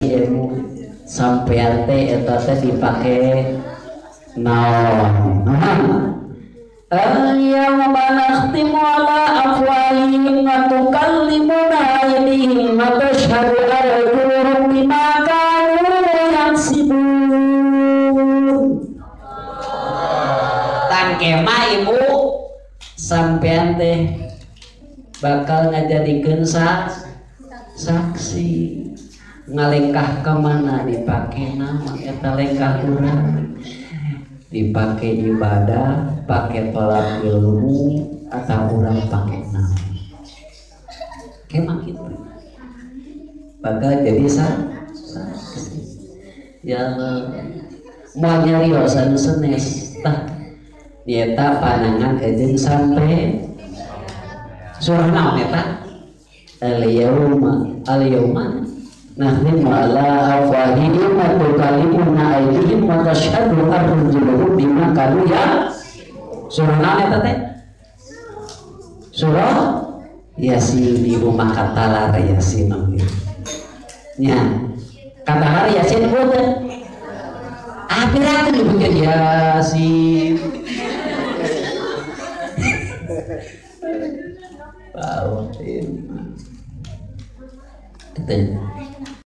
Ilmu sampean teh eta teh dipake naon. Al-yawma nakhtimu ala afwahihim wa tukallimuna aydihim wa tashhadu arjuluhum bima kanu yaksibun. Tangkema ibu sampean teh bakal ngajadikeun saksi. Ngalengkah kemana dipake naon eta lengkah urang, dipake ibadah, pakai tolak ilmu, atau urang pakai naon kemah gitu bakal jadi saksi. Ya mau nyariosan senes tah nyeta panangan ejeun sampai surah naon eta al-yauma al-yauma nahnu ala afwahihim wa tukallimuna aydihim wa tashhadu arjuluhum bima kanu ya. Surah naon eta teh? Surah Yasin. Ibu mah katalar Yasin oge. Nya katalar Yasin ibu teh. Ah pirakeun ibu teh Yasin. Bau ieu mah. Teh.